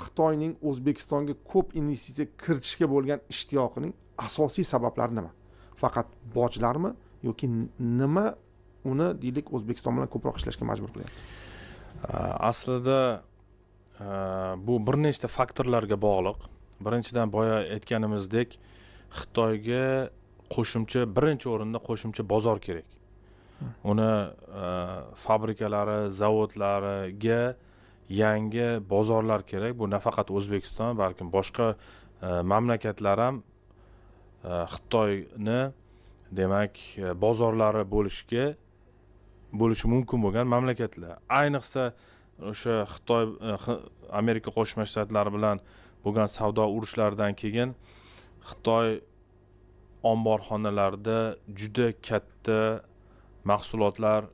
Xitoyning O'zbekistonga ko'p investitsiya kiritishga bo'lgan ishtiyoqining asosiy sabablari nima? Faqat bojlarmi yoki nima uni, deylik, O'zbekiston bilan ko'proq ishlashga majbur qilyapti? Aslida bu bir nechta faktorlarga bog'liq. Birinchidan, boya aytganimizdek, Xitoyga qo'shimcha, birinchi o'rinda qo'shimcha bozor kerak. Uni fabrikalari, zavodlariga yangi bozorlar kerak. Bu nafaqat O'zbekiston, balkim boshqa mamlakatlar ham Xitoyni, demak, bozorlari bo'lishi mumkin bo'lgan mamlakatlar. Ayniqsa o'sha Xitoy Amerika Qo'shma Shtatlari bilan bo'lgan savdo urushlaridan keyin Xitoy omborxonalarida juda katta mahsulotlar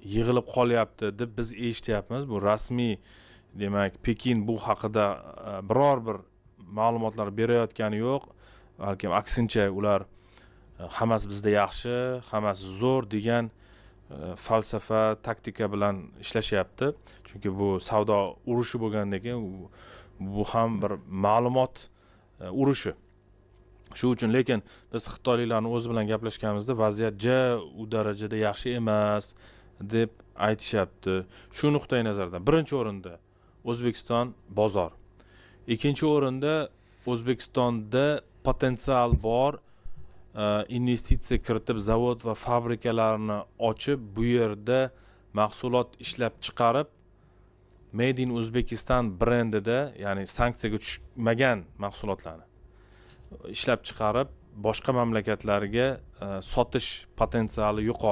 yig'ilib qolyapti, deb biz eshityapmiz. Bu rasmiy, demak, Pekin bu haqida biror bir ma'lumotlar berayotgani yo'q, balkim aksincha ular hammasi bizda yaxshi, hammasi zo'r degan falsafa, taktika bilan ishlashyapti. Chunki bu savdo urushi bo'lgandan keyin bu ham bir ma'lumot urushi. Shu uchun, lekin biz xitoyliklarni o'zi bilan gaplashganimizda, vaziyat ja u darajada yaxshi emas, deb aytishyapti. Shu nuqtai nazardan birinchi o'rinda O'zbekiston bozor, ikkinchi o'rinda O'zbekistonda potensial bor, investitsiya kiritib, zavod va fabrikalarni ochib, bu yerda mahsulot ishlab chiqarib, "Made in Uzbekistan" brendida, ya'ni sanksiyaga tushmagan mahsulotlarni ishlab chiqarib, boshqa mamlakatlarga sotish potensiali yuqori.